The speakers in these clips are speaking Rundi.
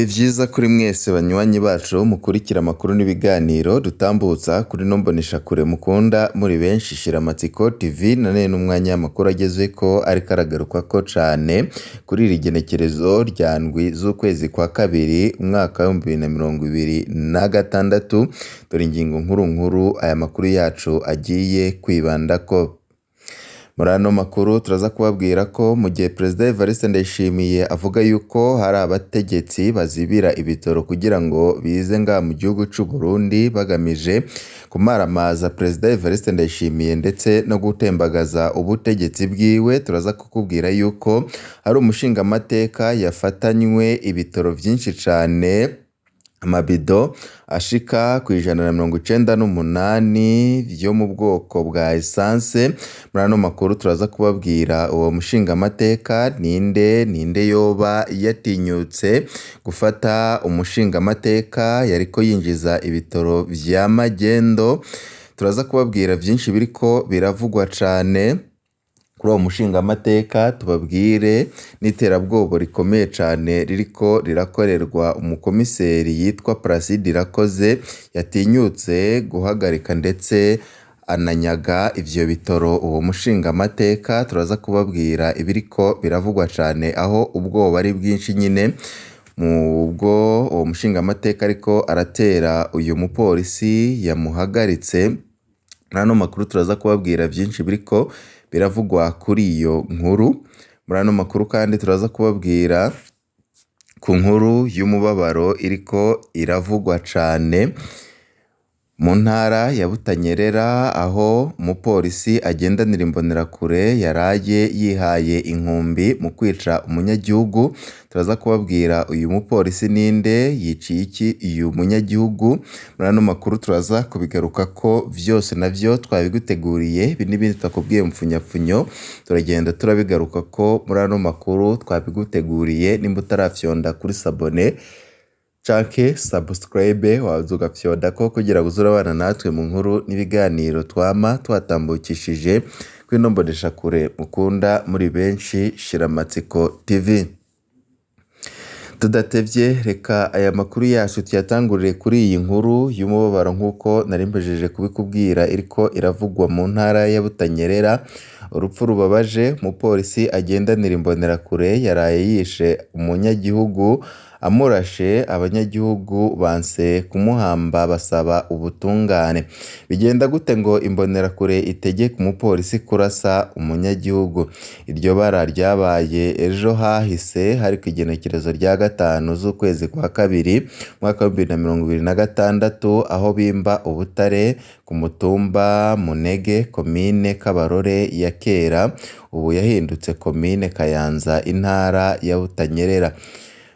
vyiza kuri mwese banywanyi bacu mukurikira amakuru n'ibiganiro dutambutsa kuri ino mboneshakure mukunda muri benshi Shiramatsiko TV. None n'umwanya w'amakuru agezweko ariko aragarukwako cane kuri iri genekerezo rya ndwi z'ukwezi kwa kabiri umwaka w'2026. Dore ingingo nkuru nkuru aya makuru yacu agiye kwibandako. Muri ano makuru turaza kubabwira ko mu gihe Perezida Evariste Ndayishimiye avuga yuko hari abategetsi bazibira ibitoro kugira ngo bize ngaha mu gihugu c'u Burundi bagamije kumaramaza Perezida Evariste Ndayishimiye ndetse no gutembagaza ubutegetsi bwiwe, turaza kukubwira yuko hari umushingamateka yafatanywe ibitoro vyinshi cane, amabido ashika ku 198 vyo mu bwoko bwa esanse. Muri ano makuru turaza kubabwira uwo mushingamateka ninde, ninde yoba yatinyutse gufata umushingamateka yariko yinjiza ibitoro vya magendo. Turaza kubabwira vyinshi biriko biravugwa cane kuri uwo mushingamateka, tubabwire n'iterabwoba rikomeye cane ririko rirakorerwa umukomiseri yitwa Placide Irakoze yatinyutse guhagarika ndetse ananyaga ivyo bitoro uwo mushingamateka. Turaza kubabwira ibiriko biravugwa cane aho ubwoba ari bwinshi nyene mubwo uwo mushingamateka ariko aratera uyu mupolisi yamuhagaritse. Muri ano makuru turaza kubabwira vyinshi biriko biravugwa kuri iyo nkuru. Muri ano makuru kandi turaza kubabwira ku nkuru y'umubabaro iriko iravugwa cane mu ntara ya Butanyerera, aho umupolisi agendanira imbonerakure yaraye yihaye inkumbi mu kwica umunyagihugu. Turaza kubabwira uyu mupolisi ninde, yiciye iki uyu munyagihugu. Muri ano makuru turaza kubigarukako vyose navyo twabiguteguriye, ibi n'ibindi tutakubwiye mu mfunyapfunyo turagenda turabigarukako muri ano makuru twabiguteguriye. Nimba utarafyonda kuri sabone canke subscribe, waza ugafyondako kugira ngo uze urabana natwe mu nkuru n'ibiganiro twama twatambukishije kuri ino mboneshakure mukunda muri benshi Shiramatsiko TV. Tudatevye reka aya makuru yacu tuyatangurire kuri iyi nkuru y'umubabaro nk'uko nari mpejeje kubikubwira iriko iravugwa mu ntara ya Butanyerera. Urupfu rubabaje, umupolisi agendanira imbonerakure yaraye yishe umunyagihugu amurashe, abanyagihugu banse kumuhamba basaba ubutungane. Bigenda gute ngo imbonerakure itegeke umupolisi kurasa umunyagihugu? Iryo bara ryabaye ejo hahise hari kw'igenekerezo rya 5 z'ukwezi kwa kabiri umwaka w'2026, aho bimba ubutare ku mutumba Munege, komine Kabarore ya kera, ubu yahindutse komine Kayanza, intara ya Butanyerera.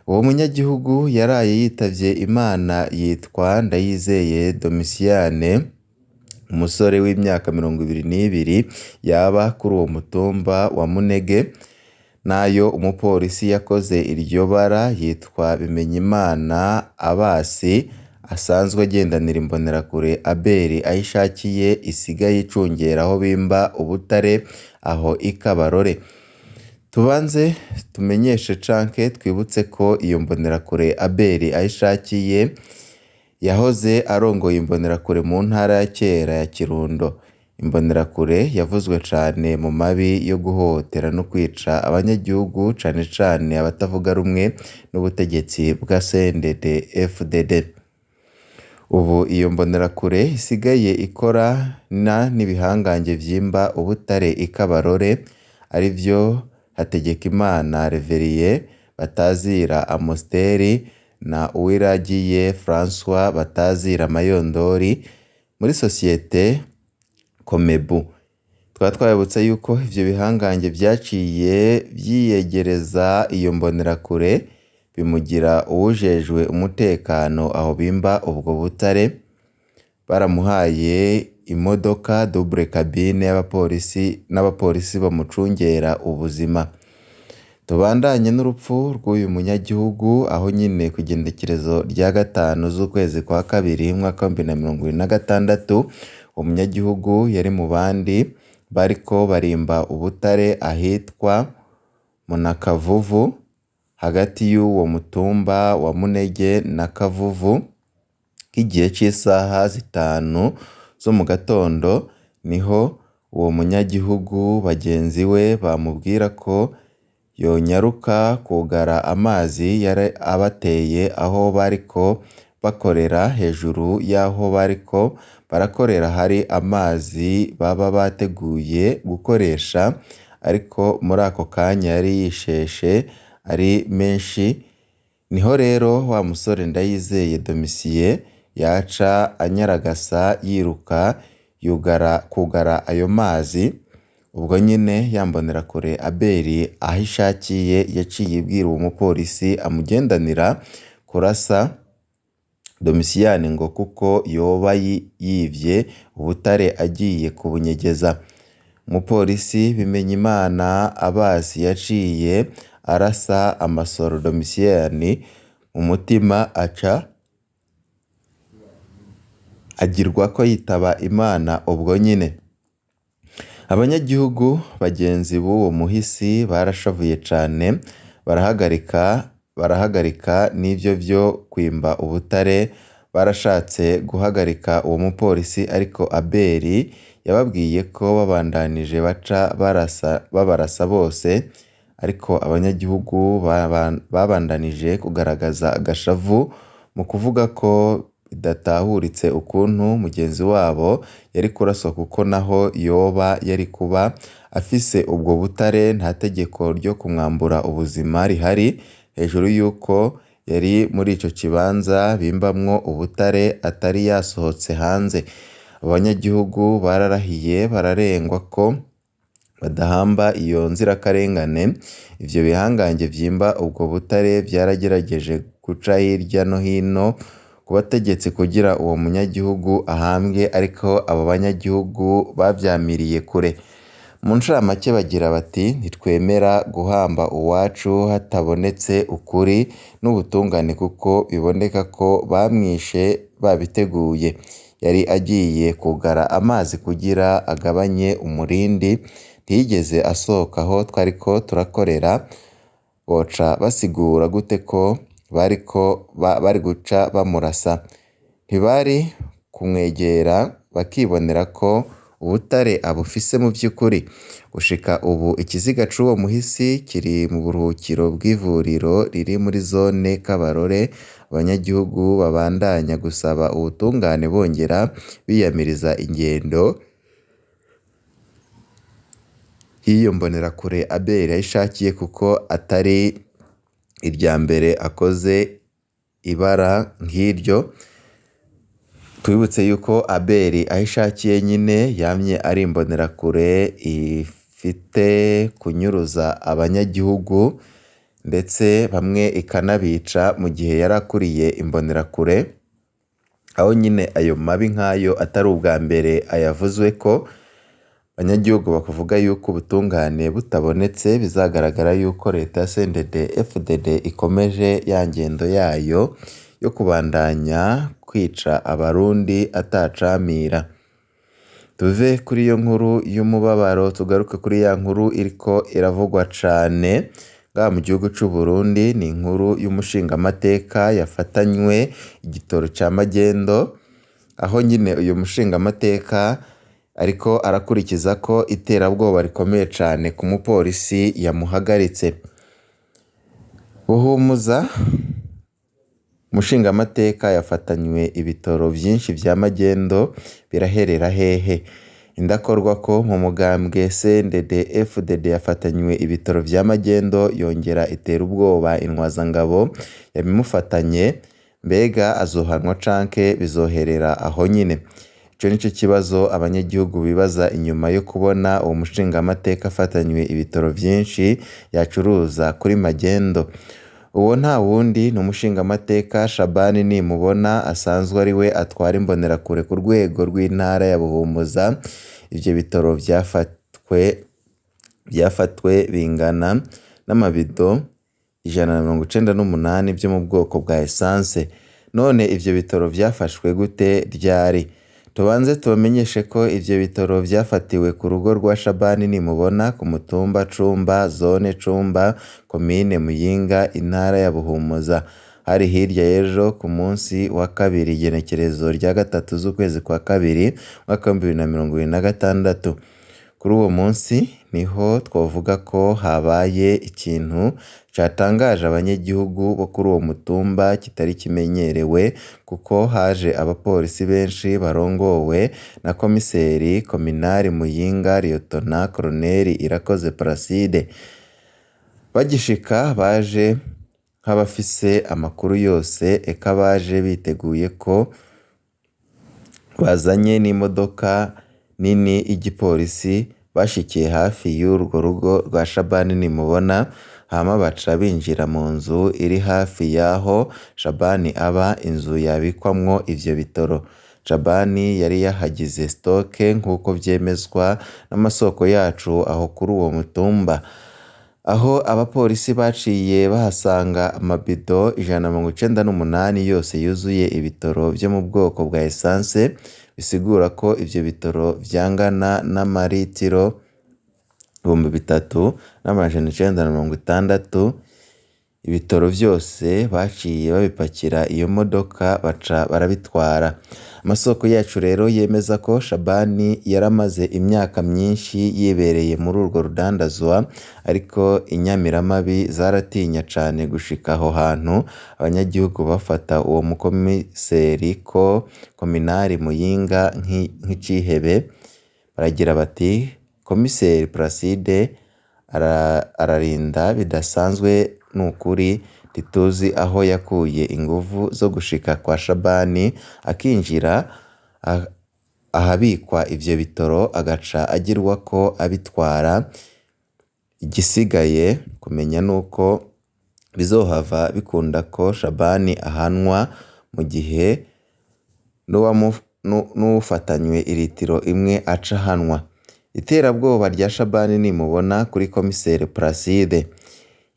Uwo munyagihugu yaraye yitavye Imana yitwa Ndayizeye Domitiyane, umusore w'imyaka 22 yaba kuri uwo mutumba wa Munege. Nayo umupolisi yakoze iryo bara yitwa Bimenyimana Abasi, asanzwe agendanira imbonerakure Abeli Ahishakiye isigaye icungera aho bimba ubutare aho i Kabarore. Tubanze tumenyeshe canke twibutse ko iyo mbonerakure Abeli Ahishakiye yahoze arongoye imbonerakure mu ntara ya kera ya Kirundo. Imbonerakure yavuzwe cane mu mabi yo guhohotera no kwica abanyagihugu, cane cane abatavuga rumwe n'ubutegetsi bwa CNDD-FDD. Ubu iyo mbonerakure isigaye ikorana n'ibihangange vyimba ubutare i Kabarore, arivyo Hategekimana Reverien batazira Amosteri na Uwiragiye Francois batazira Mayondori muri sosiyete Comebu. Tukaba twabibutsa yuko ivyo bihangange vyaciye vyiyegereza iyo mbonerakure bimugira uwujejwe umutekano aho bimba ubwo butare. Baramuhaye imodoka double cabine y'abapolisi n'abapolisi bamucungera ubuzima. Tubandanye n'urupfu rw'uyu munyagihugu, aho nyine kw'igenekerezo rya 5 z'ukwezi kwa kabiri umwaka w'2026, uwo munyagihugu yari mu bandi bariko barimba ubutare ahitwa Munakavuvu. hagati y'uwo mutumba wa Munege na Kavuvu, nk'igihe c'isaha 5 zo mu gatondo, niho uwo munyagihugu bagenzi we bamubwira ko yonyaruka kwugara amazi yari abateye aho bariko bakorera. Hejuru y'aho bariko barakorera hari amazi baba bateguye gukoresha, ariko muri ako kanya yari yisheshe ari menshi. Niho rero wa musore Ndayizeye Domitien yaca anyaragasa yiruka yugara kwugara ayo mazi. Ubwo nyene ya mbonerakure Abeli aho ishakiye yaciye ibwira uwo mupolisi amugendanira kurasa Domitien ngo kuko yoba yivye ubutare agiye kubunyegeza. Umupolisi Bimenyimana Abasi yaciye arasa amasoro Domitien mu mutima, aca agirwako yitaba Imana ubwo nyene. Abanyagihugu bagenzi b'uwo muhisi barashavuye cane, barahagarika n'ivyo vyo kwimba ubutare. Barashatse guhagarika uwo mupolisi, ariko Abeli yababwiye ko babandanije baca babarasa bose. Ariko abanyagihugu babandanije kugaragaza agashavu mu kuvuga ko bidatahuritse ukuntu mugenzi wabo yari kuraswa, kuko naho yoba yari kuba afise ubwo butare nta tegeko ryo kumwambura ubuzima rihari, hejuru y'uko yari muri ico kibanza bimbamwo ubutare atari yasohotse hanze. Abanyagihugu bararahiye bararengwa ko badahamba iyo nzirakarengane. Ivyo bihangange vyimba ubwo butare vyaragerageje guca hirya no hino ku bategetsi kugira uwo munyagihugu ahambwe, ariko abo banyagihugu bavyamiriye kure. Mu ncamake bagira bati: "Ntitwemera guhamba uwacu hatabonetse ukuri n'ubutungane, kuko biboneka ko bamwishe babiteguye. Yari agiye kwugara amazi kugira agabanye umurindi, ntiyigeze asohoka aho twariko turakorera. Boca basigura gute ko bariko bari guca bamurasa? Ntibari kumwegera bakibonera ko ubutare abufise mu vy'ukuri?" Gushika ubu ikiziga c'uwo muhisi kiri mu buruhukiro bw'ivuriro riri muri zone Kabarore. Abanyagihugu babandanya gusaba ubutungane, bongera biyamiriza ingendo y'iyo mbonerakure Abeli Ahishakiye, kuko atari irya mbere akoze ibara nk'iryo. Twibutse yuko Abeli Ahishakiye nyine yamye ari imbonerakure ifite kunyuruza abanyagihugu, ndetse bamwe ikanabica mu gihe yari akuriye imbonerakure, aho nyine ayo mabi nk'ayo atari ubwa mbere ayavuzweko. Abanyagihugu bakavuga yuko ubutungane butabonetse bizagaragara yuko leta ya CNDD-FDD ikomeje ya ngendo yayo yo kubandanya kwica abarundi atacamira. Tuve kuri iyo nkuru y'umubabaro tugaruke kuri ya nkuru iriko iravugwa cane ngaha mu gihugu c'u Burundi. Ni inkuru y'umushingamateka yafatanywe igitoro ca magendo, aho nyine uyu mushingamateka ariko arakurikiza ko iterabwoba rikomeye cane ku mupolisi yamuhagaritse. Buhumuza umushingamateka yafatanywe ibitoro vyinshi vya magendo, biraherera hehe? Indakorwako mu mugambwe CNDD-FDD yafatanywe ibitoro vya magendo, yongera itera ubwoba intwazangabo yabimufatanye. Mbega azohanwa canke bizoherera aho nyine? Ico nico kibazo abanyagihugu bibaza inyuma yo kubona uwo mushingamateka afatanywe ibitoro vyinshi yacuruza kuri magendo. Uwo nta wundi ni umushingamateka Shabani Nimubona, asanzwe ari we atwara imbonerakure ku rwego rw'intara ya Buhumuza. Ivyo bitoro vyafatwe bingana n'amabido 198 vyo mu bwoko bwa essence. None ivyo bitoro vyafashwe gute, ryari? Tubanze tubamenyeshe ko ivyo bitoro vyafatiwe ku rugo rwa Shabani Nimubona ku mutumba Cumba, zone Cumba, komine Muyinga, intara ya Buhumuza. Hari hirya y'ejo ku munsi wa kabiri igenekerezo rya 3 z'ukwezi kwa kabiri umwaka w'2026. Kuri uwo munsi niho twovuga ko habaye ikintu catangaje abanyagihugu bo kuri uwo mutumba kitari kimenyerewe, kuko haje abapolisi benshi barongowe na komiseri kominari Muyinga Liyetona Koloneli Irakoze Placide. Bagishika baje nk'abafise amakuru yose, eka baje biteguye ko bazanye n'imodoka nini y'igipolisi. Bashikiye hafi y'urwo rugo rwa Shabani Nimubona, hama baca binjira mu nzu iri hafi y'aho Shabani aba, inzu yabikwamwo ivyo bitoro. Shabani yari yahagize stoke nk'uko vyemezwa n'amasoko yacu aho kuri uwo mutumba. Aho abapolisi baciye bahasanga amabido 198 yose yuzuye ibitoro vyo mu bwoko bwa essence, bisigura ko ivyo bitoro vyangana n'amaritiro 3960. Ibitoro vyose baciye babipakira iyo modoka baca barabitwara. Amasoko yacu rero yemeza ko Shabani yaramaze imyaka myinshi yibereye muri urwo rudandazwa, ariko inyamiramabi zaratinya cane gushika aho hantu. Abanyagihugu bafata uwo mukomiseri ko kominari Muyinga nk'icihebe, baragira bati komiseri Placide ararinda bidasanzwe, nukuri ntituzi aho yakuye inguvu zo gushika kwa Shabani akinjira ahabikwa ivyo bitoro agaca agirwako abitwara. Igisigaye kumenya nuko bizohava bikunda ko Shabani ahanwa, mu gihe n'uwufatanywe iritiro imwe aca ahanwa. Iterabwoba rya Shabani Nimubona kuri komiseri Placide.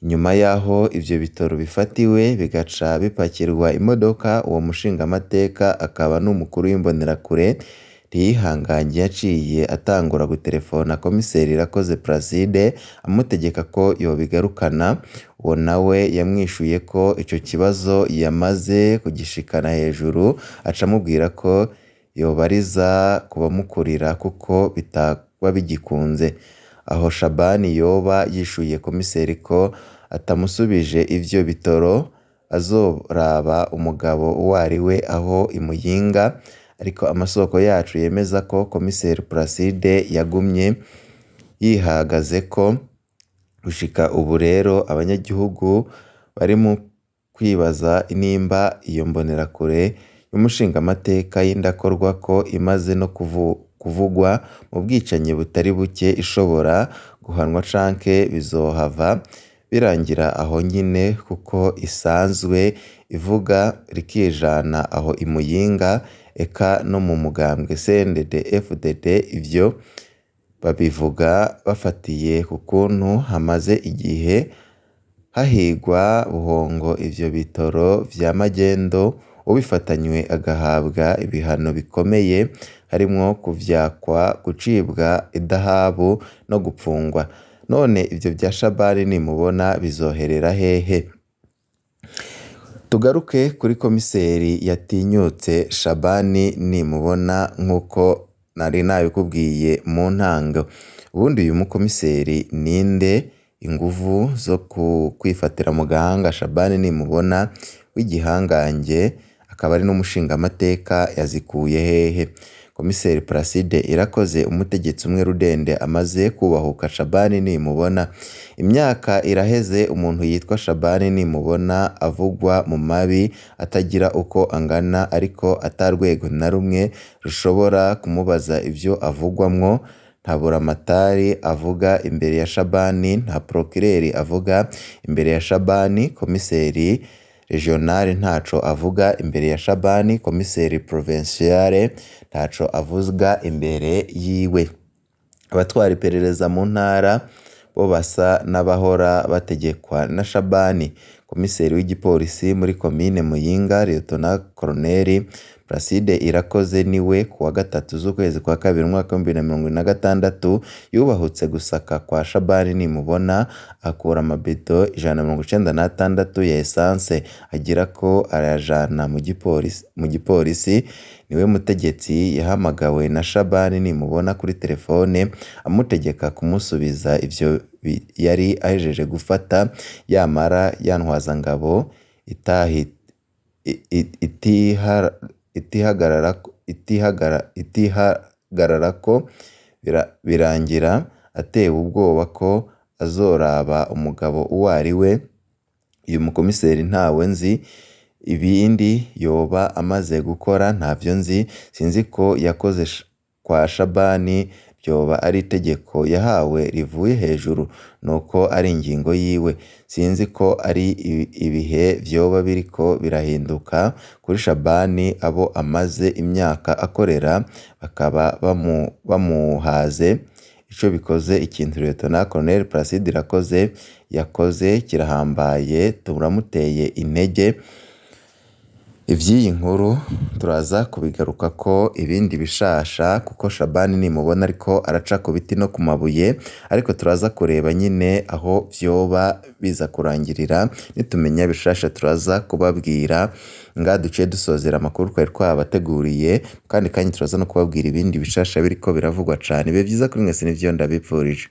Inyuma y'aho ivyo bitoro bifatiwe bigaca bipakirwa imodoka, uwo mushingamateka akaba n'umukuru w'imbonerakure ntiyihanganye, yaciye atangura guterefona komiseri Irakoze Placide amutegeka ko yobigarukana. Uwo nawe yamwishuye ko ico kibazo yamaze kugishikana hejuru, aca amubwira ko yobariza kubamukurira kuko bitaba bigikunze. Aho Shabani yoba yishuye komiseri ko atamusubije ivyo bitoro azoraba umugabo uwo ari we aho i Muyinga, ariko amasoko yacu yemeza ko komiseri Placide yagumye yihagazeko gushika ubu. Rero abanyagihugu bari mu kwibaza nimba iyo mbonerakure y'umushingamateka y'indakorwako imaze no kuvugwa mu bwicanyi butari buke ishobora guhanwa canke bizohava birangira aho nyine, kuko isanzwe ivuga rikijana aho i Muyinga eka no mu mugambwe CNDD FDD. Ivyo babivuga bafatiye ku kuntu hamaze igihe hahigwa buhongo ivyo bitoro vya magendo, ubifatanywe agahabwa ibihano bikomeye harimwo kuvyakwa, gucibwa idahabu no gupfungwa. None ivyo vya Shabani Nimubona bizoherera hehe? Tugaruke kuri komiseri yatinyutse Shabani Nimubona nk'uko nari nabikubwiye mu ntango. Ubundi uyu mukomiseri ninde? Inguvu zo kwifatira mu gahanga Shabani Nimubona w'igihangange akaba ari n'umushingamateka yazikuye hehe? Komiseri Placide Irakoze, umutegetsi umwe rudende amaze kubahuka Shabani Nimubona. Imyaka iraheze umuntu yitwa Shabani Nimubona avugwa mu mabi atagira uko angana, ariko ata rwego na rumwe rushobora kumubaza ivyo avugwamwo. Nta buramatari avuga imbere ya Shabani, nta procureur avuga imbere ya Shabani, komiseri regional ntaco avuga imbere ya Shabani, komiseri provincial ntaco avuga imbere yiwe. Abatwara iperereza mu ntara bo basa n'abahora bategekwa na Shabani. Komiseri w'igipolisi muri komine Muyinga, Liyetona Koloneli Placide Irakoze niwe kuwa gatatu z'ukwezi kwa kabiri umwaka w'2026 yubahutse gusaka kwa Shabani Nimubona, akura amabido 196 ya essence agirako arayajana mu gipolisi. Niwe mutegetsi yahamagawe na Shabani Nimubona kuri telefone amutegeka kumusubiza ivyo yari ahejeje gufata, yamara ya ntwazangabo itihagararako, birangira atewe ubwoba ko azoraba umugabo uwo ari we. Uyu mukomiseri ntawe nzi, ibindi yoba amaze gukora ntavyo nzi, sinzi ko yakoze kwa Shabani, ryoba ari itegeko yahawe rivuye hejuru, nuko ari ingingo yiwe. Sinzi ko ari ibihe vyoba biriko birahinduka kuri Shabani, abo amaze imyaka akorera bakaba bamuhaze. Ico bikoze ikintu Liyetona Koloneli Placide Irakoze yakoze kirahambaye, turamuteye intege. Ivy'iyi nkuru turaza kubigarukako ibindi bishasha, kuko Shabani Nimubona ariko araca ku biti no ku mabuye, ariko turaza kureba nyine aho vyoba biza kurangirira. Nitumenya bishasha turaza kubabwira. Ngaha duciye dusozera amakuru twari twabateguriye, kandi kanya turaza no kubabwira ibindi bishasha biriko biravugwa cane. Ibihe vyiza kuri mwese nivyo ndabipfurije.